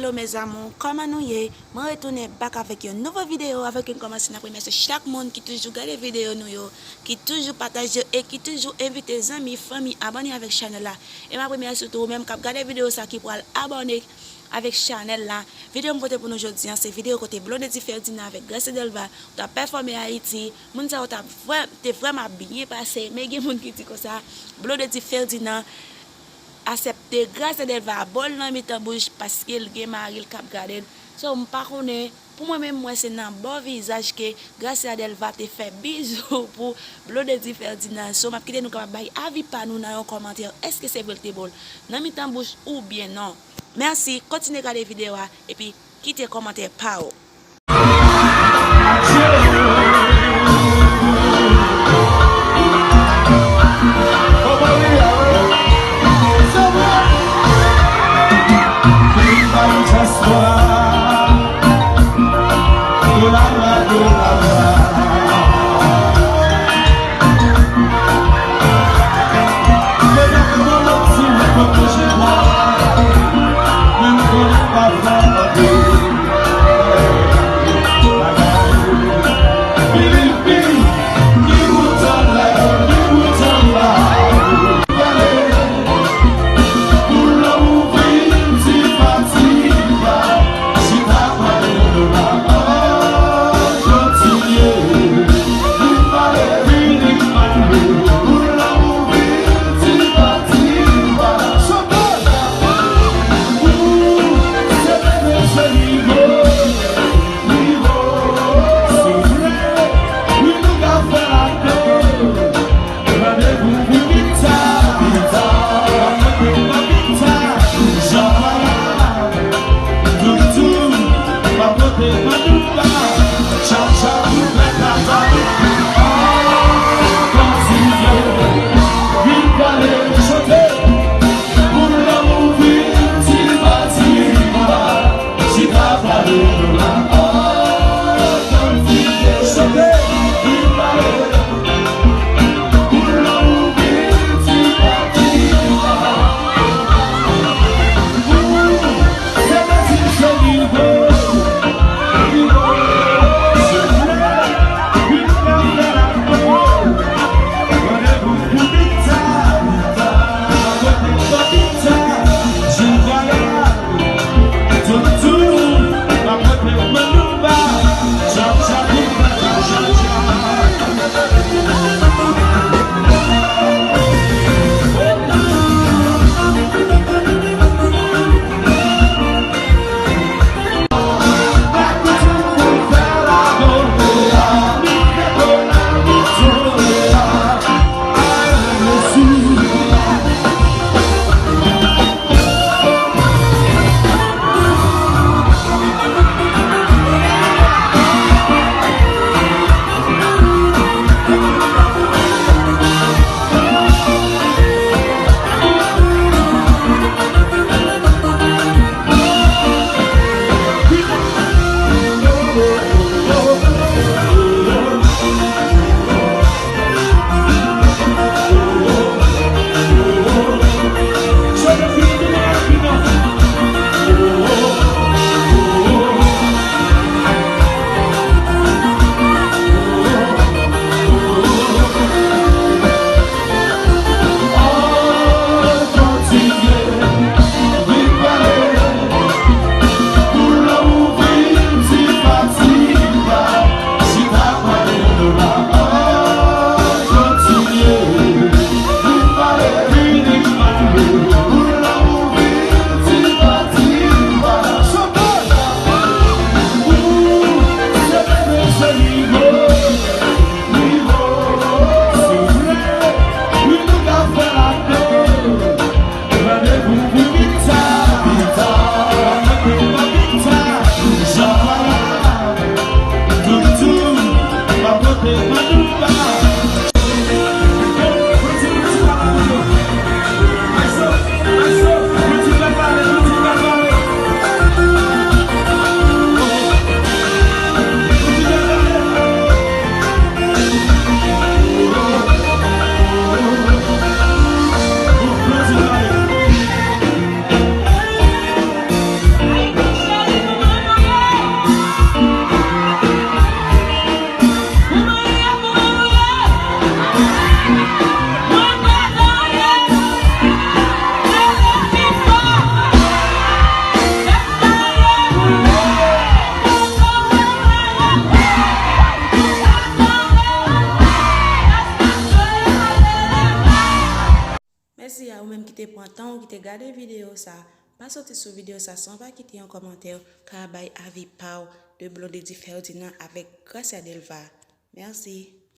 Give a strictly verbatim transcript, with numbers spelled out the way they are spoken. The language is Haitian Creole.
Mes amours, kòman nou ye? Mwen retounen back avèk yon nouvo videyo. Avèk yon kòmanse, n ap remèsye chak moun ki toujou gade videyo nou yo, ki toujou pataje yo e ki toujou envite zanmi, fanmi abòne avèk chanèl la. E m ap remèsye tou ou menm k ap gade videyo sa ki pral abòne avèk chanèl la. Videyo m pote pou nou jodi a, se videyo kote Blondedy Ferdinand avèk Gracia Delva t ap pèfòme Ayiti. Moun sa yo t ap vrè, te vrèman ap byen pase, men gen moun ki di konsa, Blondedy Ferdinand asèpte Gracia Delva ba l nan mitan bouch paske l gen mari l k ap gade l. So, m pa konnen, pou mwen menm, mwen se nan bò vizaj ke Gracia Delva te fè bizou pou Blondedy Ferdinand. So, m ap kite nou kapab bay avi pa nou nan yon kòmantè. Èske se vre l te ba l nan mitan bouch oubyen non? Mèsi, kontinye gade videyo a, epi kite kòmantè pa w. Mèsi a ou menm ki te pran tan ou ki te gade videyo sa. Pa soti sou videyo sa san pa kite yon kòmantè, ka bay avi pa w de Blondedy Ferdinand avèk Gracia Delva. Mèsi.